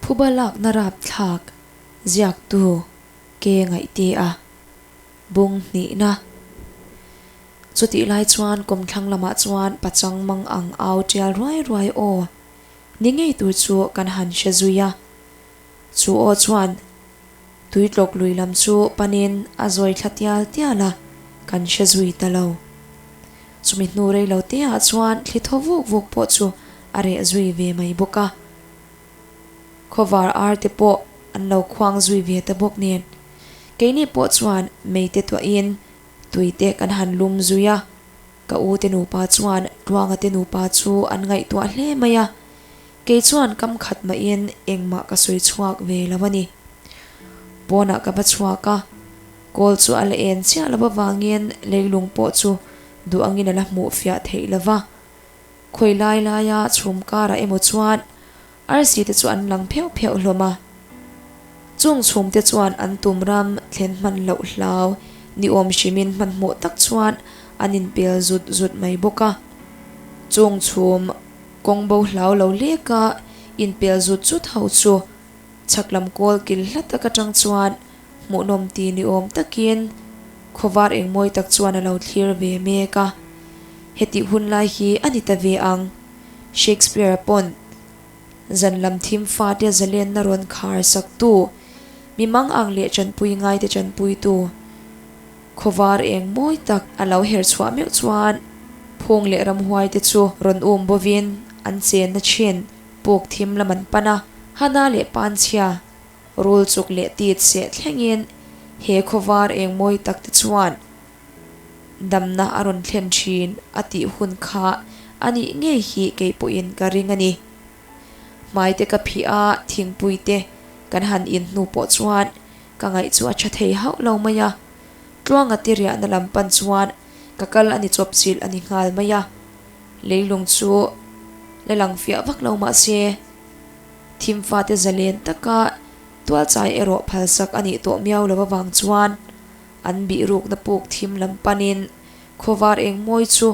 Phuba lakna rapthlak ziaktu ke ngaihte a bung hnihna. Chutih lai chuan kawmthlang lamah chuan pachang mang ang au tial ruai ruai aw ni ngei tur chu kan han hre zui a. Chu aw chuan tuitlawk lui lam chu panin a zawi thla tial tial a, kan hre zui ta lo. Chumi hnu rei lo te ah chuan thli thaw vuk vuk pawh chu a reh zui ve mai bawk a. Khawvar ar te pawh an lo khuang zui ve ta bawk nen, keini pawh chuan mei te tuahin tui te kan han lum zui a. Ka u te nupa chuan Tluanga te nupa chu an ngaihtuah hle mai a, kei chuan kam khat mahin engmah ka sawi chhuak ve lo a ni. Pawnah ka va chhuak a, kawl chu a la en chiah lo avangin leilung pawh chu duh angin a la hmuh fiah theih lo va. Khawi lai laia chhum karah emaw chuan arsi te chu an lang pheuh pheuh hlawm a. Chung chhum te chuan an tum ram thlen hman loh hlau ni awm hrimin hmanhmawh tak chuan an inpel zut zut mai bawk a. Chung chhum kawng bo hlau lo leka inpel zut zut ho chu chhak lam kawl kil hla tak atang chuan hmuhnawm ti ni awm takin khawvar engmawi tak chuan a lo thlir ve mek a. Hetih hun lai hi a ni ta ve ang. Shakespeare-a pawn zan lam thim fate zalenna rawn khar saktu, mi mang ang leh chanpui ngaite chanpuitu khawvar eng mawi tak a lo her chhuah meuh chuan phung leh ramhuaite chu rawn um bovin an chenna thin puk thim lam an pan a, Hana leh Panchhia rul chuk leh tit seh thlengin he khawvar eng mawi tak te chuan damna a rawn thlen thin a tih hun kha a nih ngei hi kei pawhin ka ring a ni. Hmai te ka phih a, thingpui te kan han in hnu pawh chuan ka ngaih chu a tha thei hauh lo mai a. Tluanga te riahna lam pan chuan ka kal a ni chawp chilh a ni nghal mai a. Leilung chu la lang fiah vak lo mah se, thimfa te zalen taka tualchai erawh phalsak a nih tawh miau lo avang chuan An bihrukna puk thim lam panin khawvar eng mawi chu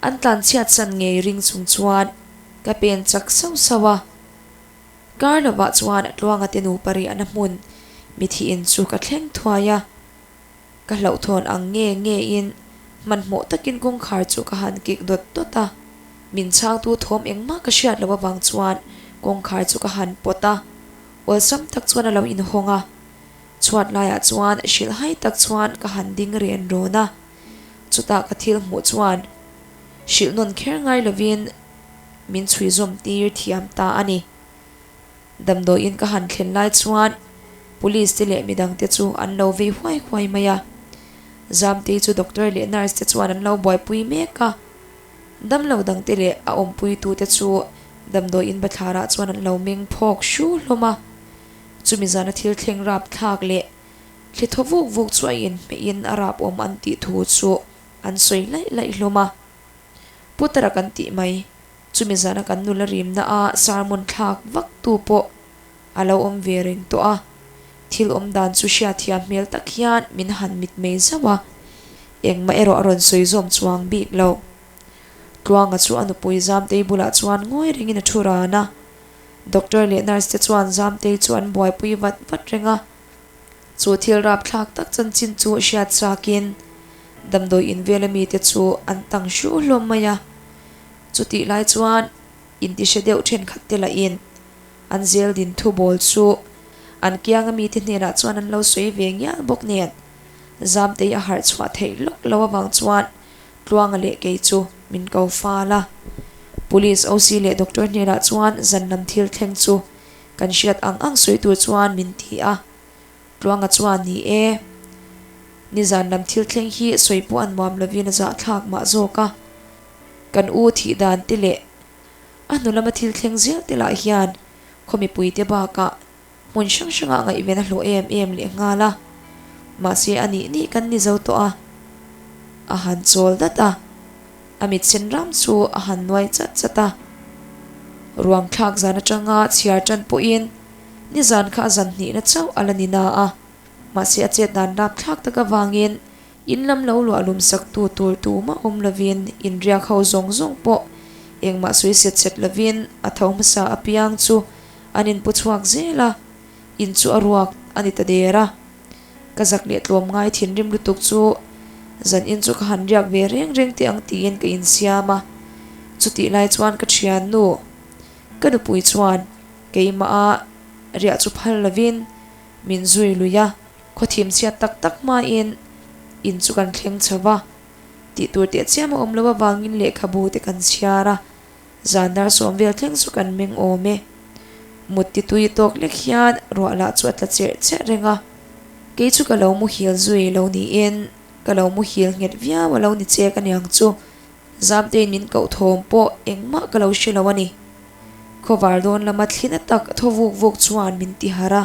an tlanchhiat san ngei ring chung chuan ka pen chak sauh sauh a. Kar lovah chuan Tluanga te nupa riahna hmun mithi in chu ka thleng thuai a. Ka hlauhthawn ang nge nge in hmanhmawh takin kawngkhar chu ka han kik dawt dawt a. Min chhangtu thawm engmah ka hriat loh avang chuan kawngkhar chu ka han pawt a, awlsam tak chuan a lo inhawng a. Chhuat laiah chuan hrilhhai tak chuan ka han ding ren rawn a, chutah ka thil hmuh chuan hrilh nawn kher ngai lovin min chhui zawm tir thiam ta a ni. Damdawiin ka han thlen lai chuan Police te leh midang te chu an lo vei huai huai mai a, Zamtei chu doctor leh nurse te chuan an lo buaipui mek a, damlo dang te leh a awmpuitu te chu damdawiin bathlarah chuan an lo meng phawk hru hlawm a. Chumi zana thil thleng rap thlak leh thli thaw vuk vuk chu a inhmeh in a rap awm an tih thu chu an sawi laih laih hlawm a. Putara kan tih mai, chumi zana kan nula rimna a sermon thlak vak tu pawh a lo awm ve reng tawh a. Thil awm dan chu hriatthiam hmel tak hian min han mitmei zauh a, engmah erawh a rawn sawi zawm chuang bik lo. Tluanga chu a nupui Zamtei bulah chuan ngawi rengin a thu ran a. Doctor leh nurse te chuan Zamtei chu an buaipui vat vat reng a, chu thil rapthlak tak chanchin chu hriat chakin damdawi in vela mite chu an tang hru hlawm mai a. Chutih lai chuan intihre deuh thenkhat te lahin an zel din thu bawl chu an kianga mite hnenah chuan an lo sawi ve ngial bawk nen Zamtei a harh chhuah theih lawk lo avang chuan Tluanga leh kei chu min ko fal a. Police OC leh doctor hnenah chuan zan lam thil thleng chu kan hriat ang ang sawi tur chuan min ti a. Tluanga chuan ni e, nizan lam thil thleng hi sawi pawh an nuam lovin a zahthlak mah zawk a. Kan u thih dan te leh a hnu lama thil thleng zel te lah hian khaw mipuite bakah Hmun hrang hrangah ngaihven a hlawh em em leh nghal a, mahse a nih nih kan ni zo tawh a, a han chawl dat a, a mit sen ram chu a han nuai chat chat a. Ruang thlak zan atanga chhiar tan pawhin nizan kha a zan hnihna chauh a la ni na a, mahse a chet dan rap thlak tak avangin in lam lo luah lum sak tu tur tumah awm lovin inriak ho zawng zawng pawh engmah sawi set set lovin a tho hmasa apiang chu. An inpu chhuak zel a, in chu a ruak a ni ta der a. Ka zak leh tlawm ngai thinrim lutuk chu zan in chu ka han riak ve reng reng teh ang tiin ka insiam a. Chutih lai chuan ka thiannu, ka nupui chuan keimah a riah chu phal lovin min zui lui a. Khawthim chhiat tak tak hmain in chu kan thleng chho va, tih tur teh chiam a awm loh avangin lehkhabu te kan chhiar a. Zan dar sawm vel thleng chu kan meng awm e. Mut ti tui tawk lek hian ruah lah chu a tla cherh cherh reng a. Kei chu ka lo muhil zui lo niin ka lo muhil nghet viau a lo ni chek aniang chu. Zamtein min koh thawm pawh engmah ka lo hre lo a ni. Khawvar dawn lama thlina tak thaw vuk vuk chuan min ti harh a.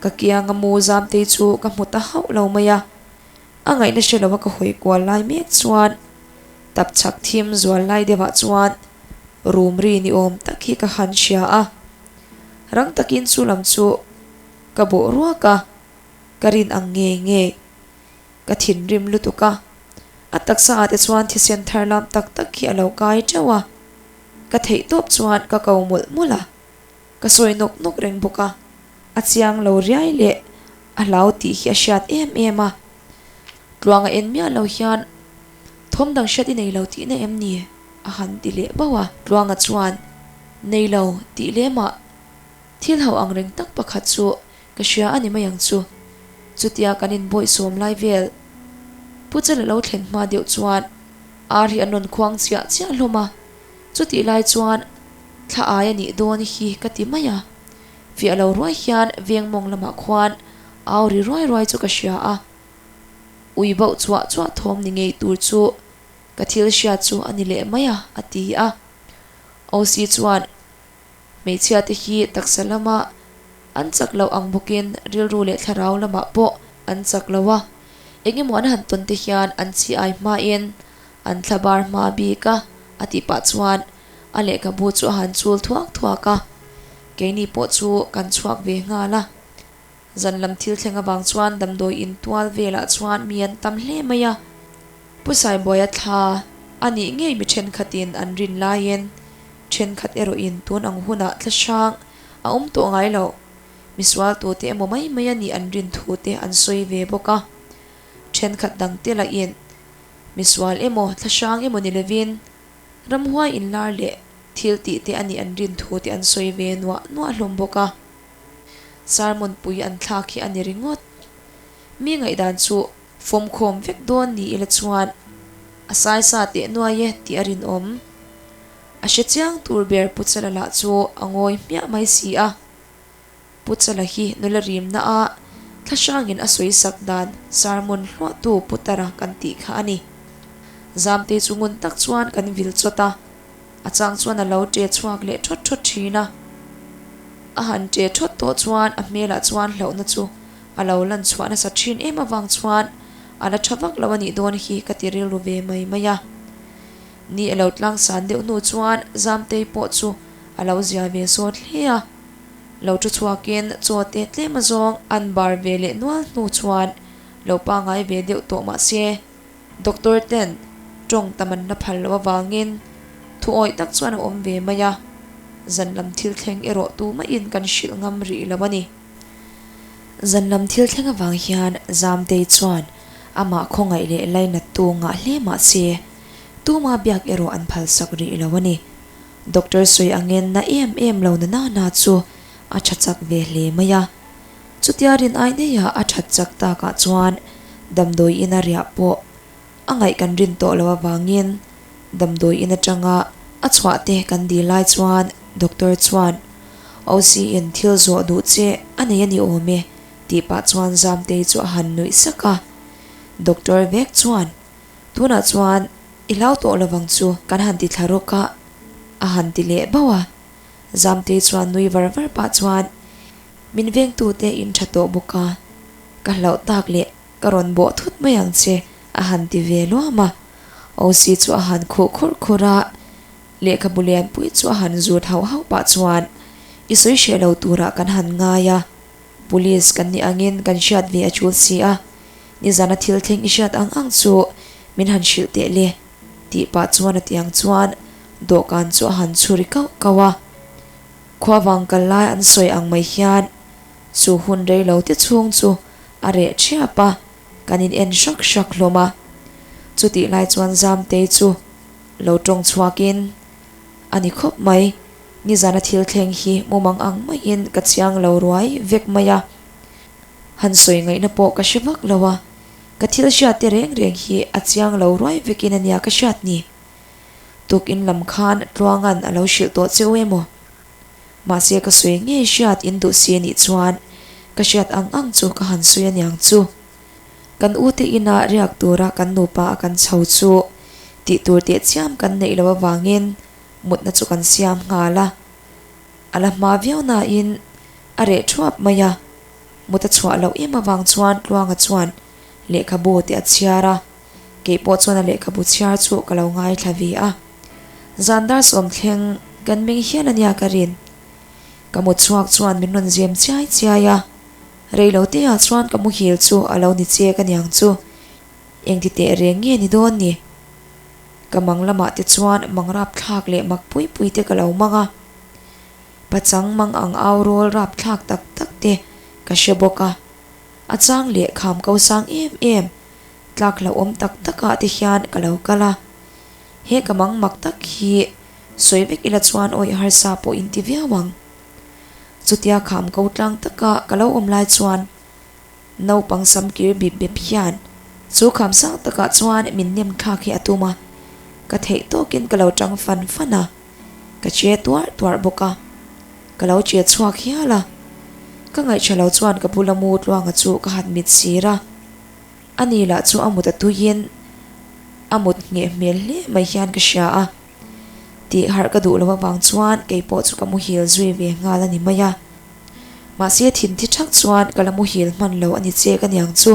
Ka kianga mu Zamtei chu ka hmu ta hauh lo mai a. A ngaihna hre lo a ka hawi kual lai mek chuan tap chhak thim zual lai deuhah chuan rum ri ni awm tak hi ka han hria a. Rang takin chu lam chu ka bawh ruak a, ka rin ang ngei ngei. Ka thinrim lutuk a, a taksa ah te chuan thisen thar lam tak tak hi a lo kai teuh a. Ka theih tawp chuan ka ko mawlh mawlh a. Ka sawi nawk nawk reng bawk a, a chiang lo riai leh a hlau tih hi a hriat em em a. Tluanga en miah lo hian thawm dang hriat i nei lo tihna em ni? a han ti leh bauh a. Tluanga chuan, Nei lo tih lemah thil ho ang reng tak pakhat chu ka hria a ni mai ang chu. Chutia kan inbawihsawm lai vel Pu Chala lo thlen hma deuh chuan ar hi an rawn khuang chiah chiah hlawm a. Chutih lai chuan thla ai a nih dawn hi ka ti mai a, fiah lo ruai hian veng mawng lamah khuan au ri ruai ruai chu ka hria a, ui bauh chuah chuah thawm ni ngei tur chu ka thil hriat chu a ni leh mai a, a ti a. OC chuan hmeichhia te hi taksa lama an chak loh ang bawkin rilru leh thlarau lamah pawh an chak lo a, eng emaw an han tawn te hian an chi ai hmain An thla bar hma bik a, a tih pah chuan a lehkhabu chu a han chul thuak thuak a, keini pawh chu kan chhuak ve nghal a. Zan lam thil thleng avang chuan damdawi in tual velah chuan mi an tam hle mai a, Pu Saibuaia thla a nih ngei mi thenkhatin an rin laiin thenkhat erawhin tun ang hunah thla hrang a awm tawh ngai lo, misual tute emaw mai mai a nih an rin thu te an sawi ve bawk a, thenkhat dangte lahin Misual emaw, thlahrang emaw ni lovin ramhuai inlar leh thil tih te a nih an rin thu te an sawi ve nuah nuah hlawm bawk a. Sermon pui an thlak hi a ni ringawt. Mi ngaihdan chu fawmkhawm vek dawn ni ila chuan a saisa teh nuai e tih a rinawm. A hre chiang tur ber Pu Chala lah chu a ngawi hmiah mai si a. Pu Chala hi nula rimna a thlahrangin a sawi sak dan sermon hluahtu Pu Tara kan tih kha a ni. Zamte chu ngun tak chuan kan vil chawt a, a chang chuan a lo ṭe chhuak leh ṭhawt ṭhawt ṭhin a. A han ṭe ṭhawt tawh chuan a hmelah chuan hlauhna chu a lo lan chhuah nasa ṭhin em avang chuan a la ṭha vak lo a nih dawn hi ka ti rilru ve mai mai a. Ni a lo tlangsan deuh hnu chuan Zamtei pawh chu a lo zia ve sawt hle a. Lo thu chhuakin chaw te tlem azawng an bar ve leh nual hnu chuan lo pangai ve deuh tawh mah se, doctor ten tawng tam an la phal loh avangin thu awih tak chuan a awm ve mai a, zan lam thil thleng erawh tumahin kan hrilh ngam rih lo a ni. Zan lam thil thleng avang hian Zamtei chuan amah khawngaih leh lainattu ngah hle mah se, tuma biak erawh an phalsak rih lo a ni. Doctor sawi angin na em em lo na na na chu a tha chak ve hle mai a. Chutia rin ai daih a a that chak takah chuan damdawi ina riah pawh a ngaih kan rin tawh loh avangin damdawi in atanga a chhuah te kan dil lai chuan doctor chuan OC in thil zawh duh che a nei a ni awm e tih pah chuan Zamtei chu a han nuih sak a. Doctor vek chuan Tunah chuan i hlau tawh lovang chu kan han ti thla rawk a, a han ti leh bauh a. Zamtei chuan nui var var pah chuan min vengtute in tha tawh bawk a, ka hlauh tak leh ka rawn bawh thut mai ang che a han ti ve luam a. OC chu a han khuh khurh khurh a, lehkhabu lianpui chu a han zut hauh hauh pah chuan i sawi hreh lo turah kan han ngai a, Police kan nih angin kan hriat ve a tul si a, nizana thil thleng i hriat ang ang chu min han hrilh teh le tih pah chuan a tiang chuan dawhkan chu a han chhuri kauh kauh a. Khuavang kal lai an sawi ang mai hian chu hun rei lo te chhung chu a reh thiap a, kan in en hrak hrak hlawm a. Chutih lai chuan Zamtei chu lo tawng chhuakin, A ni khawp mai, nizana thil thleng hi mumang ang maiin ka chiang lo ruai vek mai a. Han sawi ngaihna pawh ka hre vak lo a, ka thil hriat te reng reng hi a chiang lo ruai vekin a nia ka hriat ni. Tukin lam khan Tluanga'n a lo hrilh tawh che u emaw? Mahse ka sawi ngei hriat in duh si anih chuan ka hriat ang ang chu ka han sawi aniang chu. Kan ute ina riak tura kan nupa a kan chho chu tih tur teh chiam kan neih loh avangin mutna chu kan siam nghal a. A la hma viau nain a reh thuap mai a, mut a chhuah loh em avang chuan Tluanga chuan lehkhabu te a chhiar a. Kei pawh chuan a lehkhabu chhiar chu ka lo ngaithla ve a. Zan dar sawm thleng kan meng hial a nia ka rin. Ka mut chhuak chuan min rawn zem chiai chiai a. Rei lo te ah chuan ka muhil chu a lo ni chek a niang chu. Engti teh reng nge ni dawn ni? Ka mang lamah te chuan mang rapthlak leh mak pui pui te ka lo mang a. Pachang mang ang au rawl rapthlak tak tak te ka hre bawk a. A chang leh kham ko sang em em. Tlak hlauhawm tak takah te hian ka lo kal a, he ka mang mak tak hi sawi vek ila chuan awih harsa pawh in ti viau ang. Chutia kham ko tlang taka ka lo awm lai chuan naupang sam kir bip bep hian chu kham sang takah chuan min nem thlak hi a tum a, ka theih tawkin ka lo tang fan fan a, ka che tuar tuar bawk a, ka lo che chhuak hial a, ka ngaihṭha lo chuan ka bula mu tluanga chu ka han mit sir a. A ni lah chu a mut a tuiin a mut ngheh hmel hle mai hian ka hria a, tih harh ka duh lo avang chuan kei pawh chu ka muhil zui ve nghal a ni mai a. Mahse thin thi thak chuan ka la muhil hman lo a ni che ka niang chu.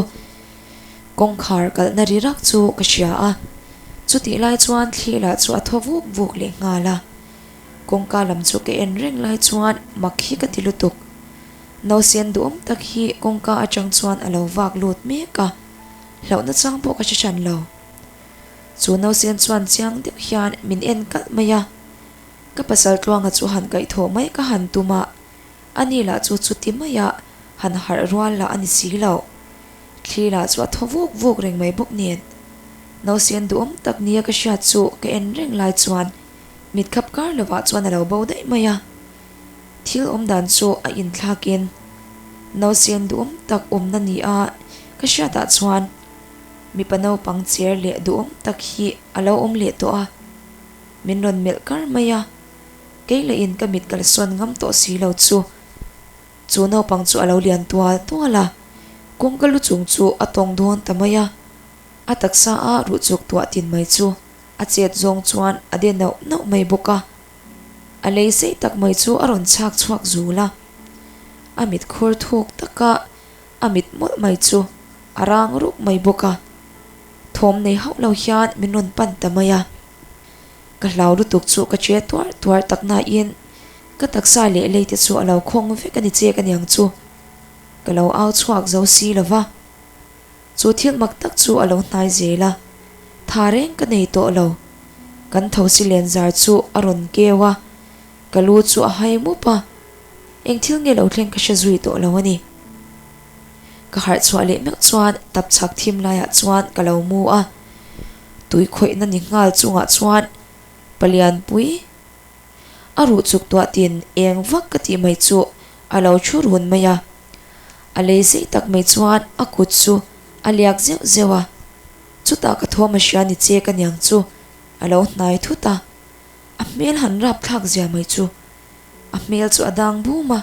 Kawngkhar kalhna ri rak chu ka hria a, chutih lai chuan thli lah chu a thaw vuk vuk leh nghal a. Kawngka lam chu ka en reng lai chuan mak hi ka ti lutuk. Nausen duhawm tak hi kawngka atang chuan a lo vak lut mek a, hlauhna chang pawh ka hre hran lo. Chu nausen chuan chiang deuh hian min en kalh mai a, ka pasal tluanga chu han kaihthawh mai ka han tum a, ani lah chu chuti maia han harh rual lah a ni si lo. Thli lah chu a thaw vuk vuk reng mai bawk nen. Nausen duhawm tak nia ka hriat chu ka en reng lai chuan mit khap kar lovah chuan a lo bo daih mai a. Thil awm dan chu a inthlakin nausen duhawm tak awmna ni a ka hriatah chuan mipa naupang cher leh duhawm tak hi a lo awm leh tawh a, min rawn melh kar mai a, kei lahin ka mit kalsawn ngam tawh si lo chu chu naupang chu a lo lian tual tual a, kawngka lu chung chu a tawng dawn ta mai a, a taksa a ruh chuk tuah tin mai chu a chet zawng chuan a de nauh nauh mai bawk a. A lei sei tak mai chu a rawn chhak chhuak zul a, a mit khur thuk taka a mit mawlh mai chu a rang ruk mai bawk a, thawm nei hauh lo hian min rawn pan ta mai a. Ka hlau lutuk chu ka che tuar tuar tak nain ka taksa leh lei te chu a lo khawng vek a ni che ka niang chu ka lo au chhuak zo si lo va. Chu thil mak tak chu a lo hnai zel a, tha reng ka nei tawh lo. Kan thosi len zar chu a rawn keu a, ka lu chu a hai mup a, eng thil nge lo thleng ka hre zui tawh lo a ni. Ka harh chhuah leh meuh chuan tap chhak thim laiah chuan ka lo mu a, tui khawihna ni nghal chungah chuan palianpui a ruh chuk tuah tin eng vak ka tih mai chu a lo thu run mai a. A lei zei tak mai chuan a kut chu a liak zeuh zeuh a, chutah ka thawm a hria ni che ka niang chu a lo hnai thut a, a hmel han rap thlak zia mai chu a hmel chu a dang bum a,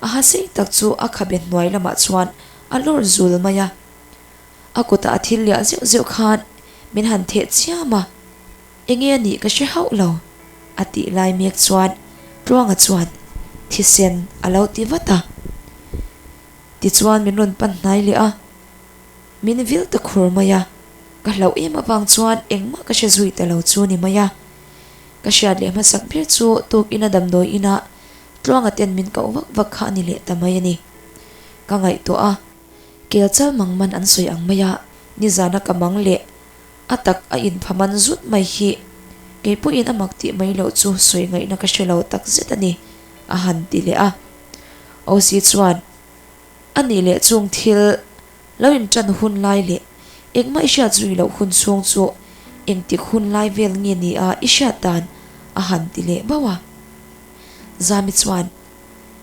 a ha sei tak chu a khabe hnuai lamah chuan a lawr zul mai a, a kutah a thil liah zeuh zeuh khan min han theh chiam a, enge a nih ka hre hauh lo a tih lai mek chuan Tluanga chuan thisen a lo ti vat a. Tichuan min rawn pan hnai leh a, min vil ta khur mai a, ka hlauh em avang chuan engmah ka hre zui ta lo chu ni mai a. Ka hriat leh hmasak ber chu tukin a damdawi inah Tluanga ten min koh vak vak kha a ni leh ta mai a ni. Ka ngaihtuah a, kel chal mang man an sawi ang mai a, nizana ka mang leh A tak a inpha man zut mai hi kei pawhin a mak tih mai loh chu sawi ngaihna ka hre lo tak zet a ni. A han ti leh a. OC chuan, A nih leh chung thil lo inṭan hun lai leh engmah i hriat zui loh hun chhung chu engtik hun lai vel nge ni a i hriat dan? A han ti leh bauh a. Zami chuan,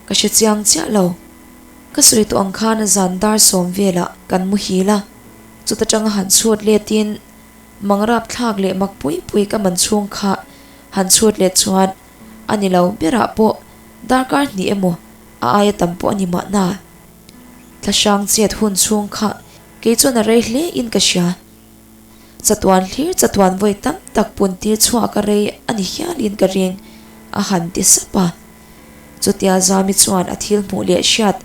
Ka hre chiang chiah lo. Ka sawi tawh ang khan zan dar sawm velah kan muhil a, chuta tanga han chhut letin mangrap thlak leh mak pui pui ka man chhung kha han chhut let chuan a ni lo berah pawh darkar hnih emaw a aia tam pawh a ni mahna. Thlahrang chet hun chhung kha kei chuan a rei hle in ka hria. Chatuan hlir chatuan vawi tam tak pun tir chhuak a rei a ni hialin ka ring a han ti sap a. Chutia Zami chuan a thil hmuh leh hriat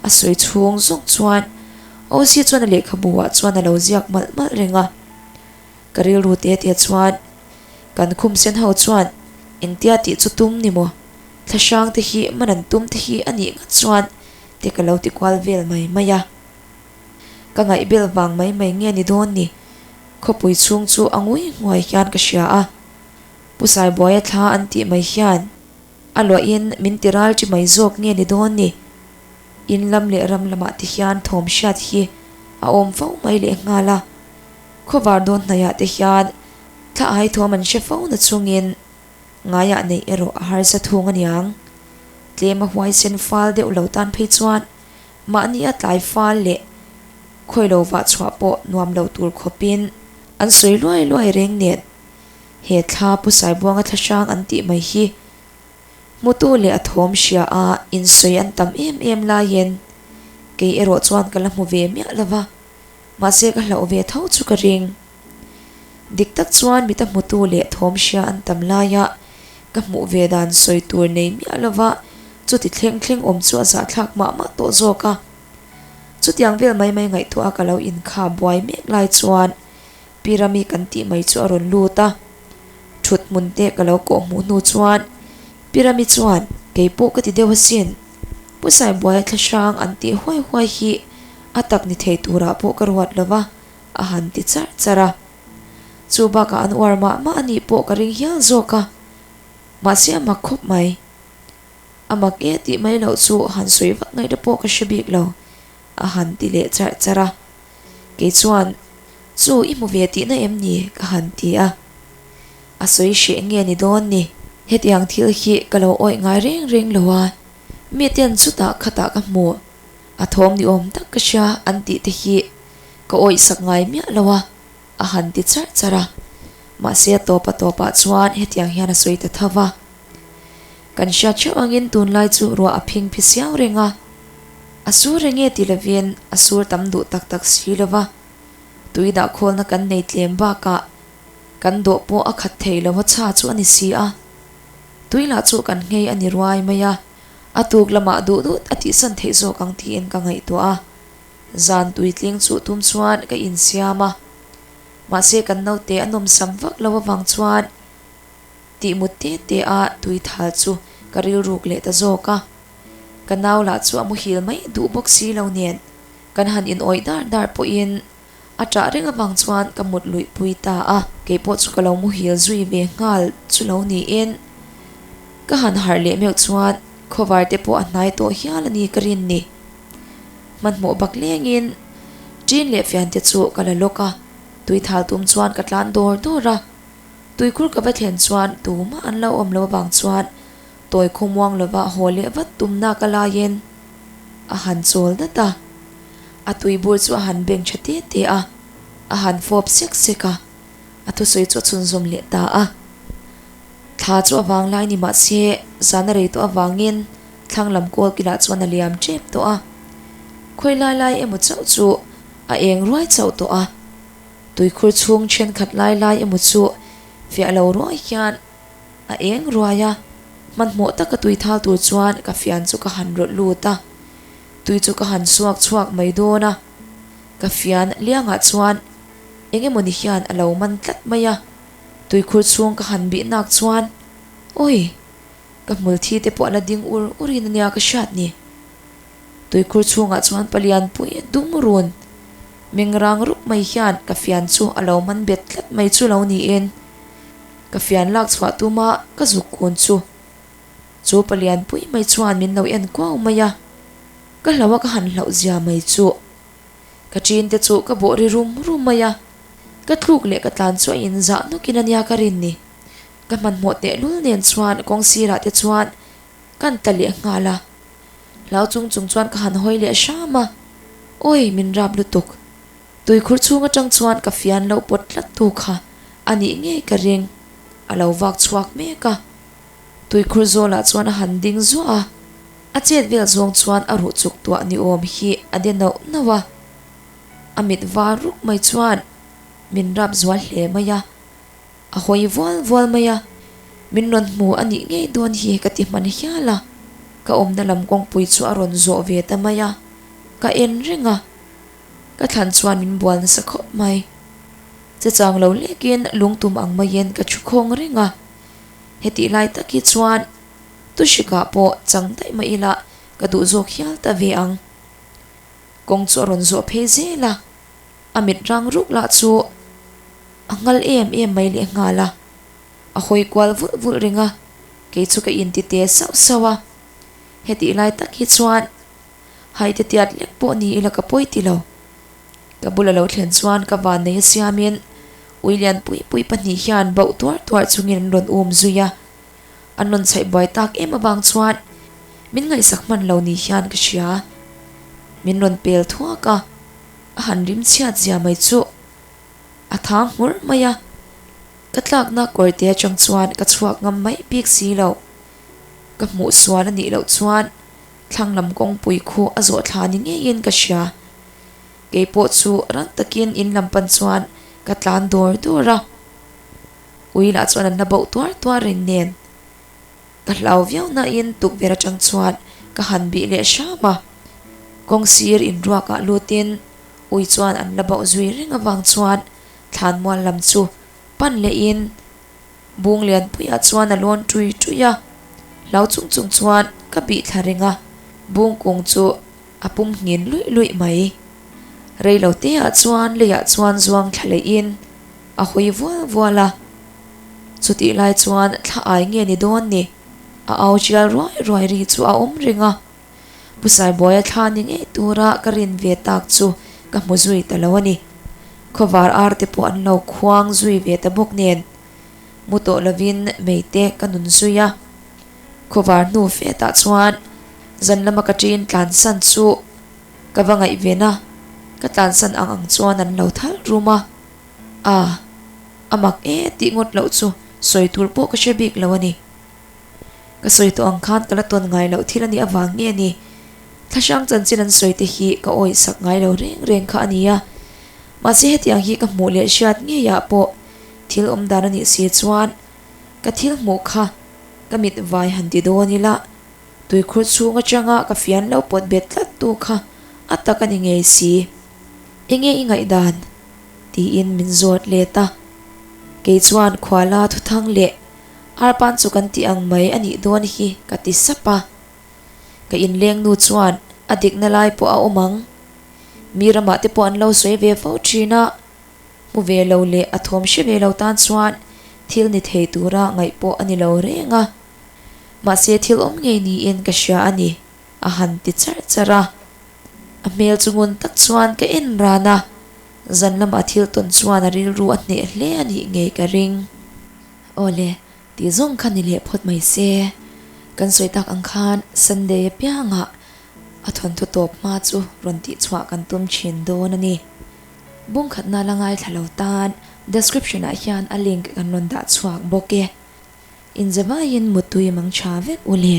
a sawi chhung zawng chuan Osi chuan a lehkhabu ah chuan a lo ziak malh malh reng a. Ka rilru te te chuan kan khum sen ho chuan engtia tih chu tum ni maw? Thlahrang te hi man an tum te hi a nih ngat chuan te ka lo ti kual vel mai mai a. Ka ngaihbel vang mai mai nge ni dawn ni? Khawpui chhung chu a ngui nghuai hian ka hria a. Pu Saibuaia thla an tih mai hian a luahin min ti ral chi mai zawk nge ni dawn ni? In lam leh ram lamah te hian thawm hriat hi a awm fo mai leh nghal a. Khawvar dawn hnaiah te hian thla ai thawm an hre fo na chungin ngaiah neih erawh a harsa thung aniang. Tlem a huaisen fal deuh lo tan phei chuan Mahni a tlai fal leh khawi lo vah chhuah pawh nuam lo tur khawpin an sawi luai luai reng nen he thla Pu Saibuanga thlahrang an tih mai hi hmutu leh a thawm hria a insawi an tam em em laiin kei erawh chuan ka la hmu ve miah lo va, mahse ka hlauh ve tho chu ka ring. Dik tak chuan mita hmutu leh thawm hria an tam laia ka hmuh ve dan sawi tur nei miah lova chuti thleng thleng awm chu a zahthlak mah mah tawh zawk a. Chutiang vel mai mai ngaihtuah a ka lo inkha buai mek lai chuan Pi Rami kan tih mai chu a rawn lut a. Thut hmun te ka lo kawh hmuh hnu chuan Pi Rami chuan kei pawh ka ti deuh asin. Pu Saibuaia thlahrang an tih huai huai hi a tak ni thei turah pawh ka ruat lova a han ti charh charh a. Chu bakah an uar mah mah a nih pawh ka ring hial zawk a, mahse a mak khawp mai. A mak e tih mai loh chu han sawi vak ngaihna pawh ka hre bik lo, a han ti leh charh charh a. Kei chuan, Chu i hmu ve tihna em ni? ka han ti a. A sawi hreh nge ni dawn ni? Hetiang thil hi ka lo awih ngai reng reng lo a, miten chutah khatah ka hmu, a thawm ni awm tak ka hria an tih te hi ka awih sak ngai miah lo a. A han ti charh charh a, mahse a tawp a tawpah chuan hetiang hian a sawi ta tho va. Kan hriat theuh angin tunlai chu ruah a phing phi siau reng a, a sur reng e ti lovin a sur tam duh tak tak si lo va, tui dah khawlna kan nei tlem bakah kan dawh pawh a khat thei lo a chha chu a ni si a, tui lah chu kan nghei a ni ruai mai a, a tuk lamah duh duh a tihsan theih zawk ang tiin ka ngaihtuah a. Zan tuitling chuh tum chuan ka insiam a, mahse kan naute a nawmsam vak lo avang chuan tih mut te te a tui thal chu ka rilruk leh ta zawk a. Ka nau lah chu a muhil mai duh bawk si lo nen kan han inawih dar dar pawhin a ṭah reng avang chuan ka mut luih pui ta a. Keipawh chu ka lo muhil zui ve nghal chu lo niin ka han harh leh meuh chuan khawvar te pawh a hnai tawh hial a ni ka rin ni. Hmanhmawh bak lengin ṭin leh fiante chu ka la lawk a, tui thal tum chuan ka tlan dawr dawr a. Tuikhur ka va thlen chuan tumah an lo awm lo avang chuan tawi khawmuang lova haw leh vat tumna ka laiin a han chawl dat a. A tuibur chu a han beng tha te te a, a han fawp sek sek a, a thusawi chu a chhunzawm leh ta a. Thla chu a vang lai ni mahse zan a rei tawh avangin Thlang lam kawl kilah chuan a liam tep tawh a, khawi lai lai emaw chauh chu a eng ruai chauh tawh a, tuikhur chhung thenkhat lai lai emaw chu fiah lo ruai hian a eng ruai a, hmanhmawh taka tui thal tur chuan ka fian chu ka han rawlh lut a, tui chu ka han suak chhuak mai dawn a, ka fian liangah chuan eng emaw ni hian a lo man tlat mai a, tuikhur chhung ka han bih nak chuan awi! Ka hmul thi te pawh a la ding ur ur in ania ka hriat ni. Tuikhur chhungah chuan palian pui dum run meng rang rup mai hian ka fian chu a lo man bet tlat mai chu lo niin ka fian lak chhuah tuma ka zuk kun chu. Chu palian pui mai chuan min lo en kuau mai a, ka hlauh a ka han hlauh zia mai chu. Ka ṭin te chu ka bawh ri rum rum mai a, ka tluk leh ka tlan chu a inzah nawkin a nia ka rin ni. Ka hmanhmawh tehlul nen chuan kawng sirah te chuan kan tla leh nghal a, hlau chung chung chuan ka han hawi leh hram a, Awi min rap lutuk. Tuikhur chhung atang chuan ka fian lo pawt tlat tu kha a nih ngei ka ring, a lo vak chhuak mek a. Tuikhur zawlah chuan a han ding zuah a, a chet vel zawng chuan a ruh chuk tuah ni awm hi a de nauh nauh a, a mit var ruk mai chuan min rap zual hle mai a. A hawi vual vual mai a, min rawn hmu a nih ngei dawn hi ka ti hman hial a, ka awmna lam kawngpui chu a rawn zawh ve ta mai a, ka en reng a, ka thlan chuan min bual nasa khawp mai. Che chang lo lekin lungtum ang maiin ka thu khawng reng a, hetih lai tak hi chuan Tushika pawh chang daih mah ila ka duh zawk hial ta ve ang. Kawng chu a rawn zawh phei zel a, a mit rang ruk lah chu a nghal em em mai leh nghal a, a hawi kual vulh vulh reng a, kei chu ka inti te sauh sauh a, hetih lai tak hi chuan haite tiat lek pawh ni ila ka pawi ti lo. Ka bula lo thlen chuan ka vannei a siamin ui lian pui pui pahnih hian bauh tuar tuar chungin an rawn um zui a, an rawn chhaih buai tak em avang chuan min ngaihsak hman lo ni hian ka hria. Min rawn pel thuak a, a han rim chhiat zia mai chu. A thang nghur mai a, ka tlakna kawrte atang chuan ka chhuak ngam mai bik si lo. Ka hmuh sual a nih loh chuan thlang lam kawngpui khu a zawh thla ni ngeiin ka hria. Kei pawh chu rang takin in lam pan chuan ka tlan dawr dawr a, ui lah chuan an la bauh tuar tuar reng nen. Ka hlau viau nain tukverh atang chuan ka han bih leh hram a, kawng sir inruakah lutin Ui chuan an la bauh zui reng avang chuan thlanmual lam chu pan lehin bung lianpuiah chuan a lawn ṭui ṭui a, hlau chung chung chuan ka bih thla reng a, bung kung chu a pum nghin luih luih mai. Reilo teah chuan leiah chuan zuang thla lehin a hawi vual vual a, chutih lai chuan thla ai nge ni dawn ni, a au chial ruai ruai ri chu a awm reng a. Pu Saibuaia thla ni ngei tura ka rin ve tak chu ka hmu zui ta lo a ni. Khawvar ar te pawh an lo khuang zui ve ta bawk nen mu tawh lovin mei te ka nun zui a. Khawvar hnu fetah chuan zan lama ka ṭin tlansan chu ka va ngaihven a, ka tlansan ang ang chuan an lo thal rum a. A, a mak e tih ngawt loh chu sawi tur pawh ka hre bik lo a ni. Ka sawi tawh ang khan ka la tawn ngai loh thil a nih avang nge ni? Thlahrang chanchin an sawi te hi ka awihsak ngai lo reng reng kha a ni a. Mahse hetiang hi ka hmuh leh hriat ngeiah pawh thil awm dan a nih si chuan ka thil hmuh kha ka mit vai han ti dawn ila tuikhur chhung atanga ka fian lo pawt bet tlat tu kha a tak a ni ngei si. Enge i ngaihdan? tiin min zawt let a. Kei chuan khuala thuthang leh Arpan chu kan tih ang mai a nih dawn hi ka ti sap a. Ka inleng nu chuan a dikna lai pawh a awm ang. Mi ramah te pawh an lo sawi ve fo thin a, hmu ve lo leh a thawm hre ve lo tan chuan thil ni thei tura ngaih pawh a ni lo reng a. Mahse thil awm ngei niin ka hria a ni, a han ti charh charh a. A hmel chu ngun tak chuan ka en ran a, zan lama thil tawn chuan a rilru a hneh hle a nih ngei ka ring. Awle, tih zawng kha ni leh phawt mai se. Kan sawi tak ang khan Sunday apiangah a thawnthu tawp hma chu rawn tih chhuah kan tum thin dawn a ni. Bungkhatna la ngaithla lo tan description ah hian a link kan rawn dah chhuak bawk e. Inzavaiin mutui mang tha vek u le.